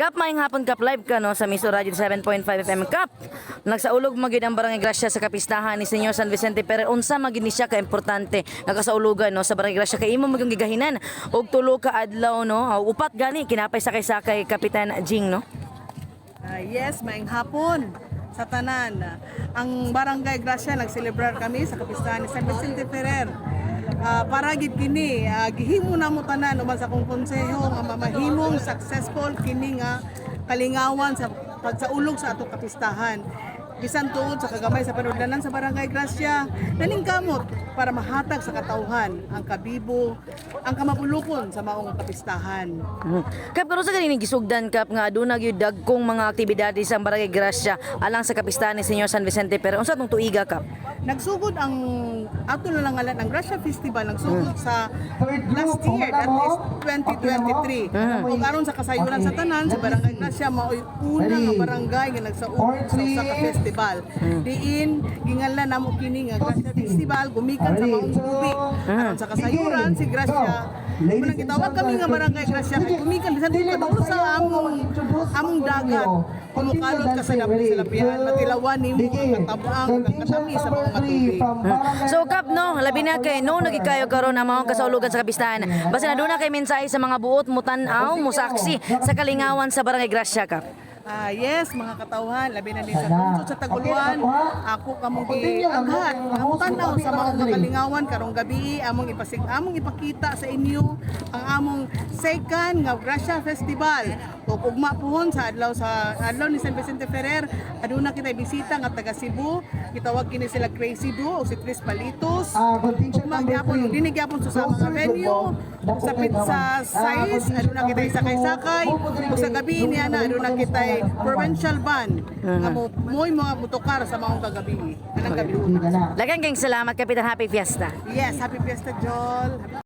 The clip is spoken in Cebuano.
Kap, maayong hapon, Kap. Live ka, no, sa Miso Radio 7.5 FM, Kap. Nagsaulog magid ang Barangay Gracia sa kapistahan ni Senyor San Vicente Ferrer. Unsa magid ni siya ka importante nga kasaulugan, no, sa Barangay Gracia kay imo magyung gigahinan og 3 ka adlaw, no? O, 4 gani kinapay sakay-sakay, Kapitan Jing, no? Ah, yes, maayong hapon sa tanan. Ang Barangay Gracia, nagselebrar kami sa kapistahan ni San Vicente Ferrer. Para gid kini, gihimo na mo tanan uban sa akong konseho nga mamahimong successful kini nga kalingawan sa pagsaulog sa atong kapistahan. Bisan tuod sa kagamay sa panudlanan sa Barangay Gracia, naningkamot para mahatag sa katawhan ang kabibo, ang kamabulukon sa maong kapistahan. Kap, karon sa ganing gisugdan, Kap, nga aduna gyud dagkong mga aktibidades ang Barangay Gracia alang sa kapistahan ni Senyor San Vicente Ferrer. Unsa atong tuiga, Kap? Nagsugod ang ato na lang ngalan ang Gracia Festival, nagsugod sa last year, that is 2023. Ug aron sa kasayuran sa tanan, sa Barangay Gracia maoy una nga barangay nga nagsaulog sa usa ka festival. Diin ginganlan namo kini nga Gracia Festival gumikan sa maong gubi. Aron sa kasayuran, si Gracia Unang gitawag kami nga Barangay Gracia kay gumikan bisan kadulo sa among dagat. Kumukalot ka sa dapit sa lapian, matilawan nimo ang katabang ug ang katami sa mga tubig. So Kap, no, labi na kay no nagikayo karon ang mga kasaulugan sa kapistahan. Basta aduna kay mensahe sa mga buot mutan-aw, musaksi sa kalingawan sa Barangay Gracia, Kap. Ah, yes, mga katawhan, labi na din sa lungsod sa Taguluan, ako kamong giaghat ang tanaw sa mga kalingawan karong gabi, among ipakita sa inyo ang among second nga Gracia Festival. Ug ugma puhon sa adlaw ni San Vicente Ferrer, aduna kita bisita nga taga Cebu, gitawag kini sila Crazy Duo o si Chris Palitos. Contingent Ugma number gyapon 3. dinhi gyapon sa mga venue sa Pizza Size, aduna kita sakay-sakay. Ug sa gabi niya na aduna kita provincial band nga mo mo'y mga motokar sa maong kagabi. Anang gabi. Daghang kayong salamat, Kapitan. Happy Fiesta. Yes, happy Fiesta, Jol.